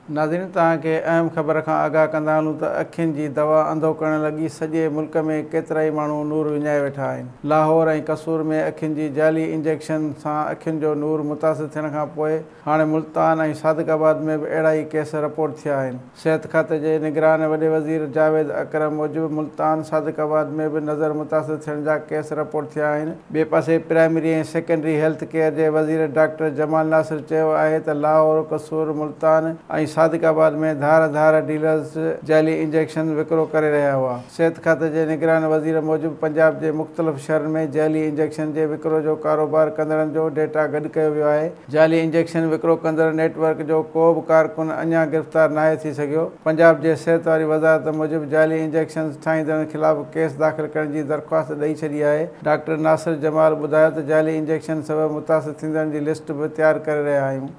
ناظرين توهان کي اهم خبر کان آگاهه ڪندا هلون ته اکين جي دوا انڌو ڪرڻ لڳي سڄي ملڪ ۾ ڪيترائي ماڻهو نور وڃائي ويٺا آهن. لاهور ۽ قصور ۾ اکين جي جعلي انجيڪشن سان اکين جو نور متاثر ٿيڻ کان پوء هاڻي ملتان ۽ صادق آباد ۾ به اهڙا ئي ڪيس رپورٽ ٿيا آهن. صحت کاتي جي نگران وڏي وزير جاويد اڪرم موجب ملتان، صادق آباد ۾ به نظر متاثر ٿيڻ جا ڪيس رپورٽ ٿيا آهن. ٻئي پاسي پرائمري ۽ سيڪنڊري هيلٿ ڪيئر جي وزير ڊاڪٽر جمال ناصر چيو آهي ته لاهور، قصور، ملتان ۽ صادق آباد ۾ ڌار ڌار ڊيلرز جعلي انجيڪشن وڪرو ڪري رهيا هئا. صحت کاتي جي نگران وزير موجب پنجاب جي مختلف شهرن ۾ جعلي انجيڪشن جي وڪرو جو ڪاروبار ڪندڙن جو ڊيٽا گڏ ڪيو ويو آهي. جعلي انجيڪشن وڪرو ڪندڙ نيٽ ورڪ جو ڪو به ڪارڪن اڃا گرفتار ناهي ٿي سگهيو. پنجاب جي صحت واري وزارت موجب جعلي انجيڪشنز ٺاهيندڙن خلاف ڪيس داخل ڪرڻ جي درخواست ڏئي ڇڏي آهي. ڊاڪٽر ناصر جمال ٻڌايو ته جعلي انجيڪشن سبب متاثر ٿيندڙن جي لسٽ به تيار ڪري رهيا آهيون.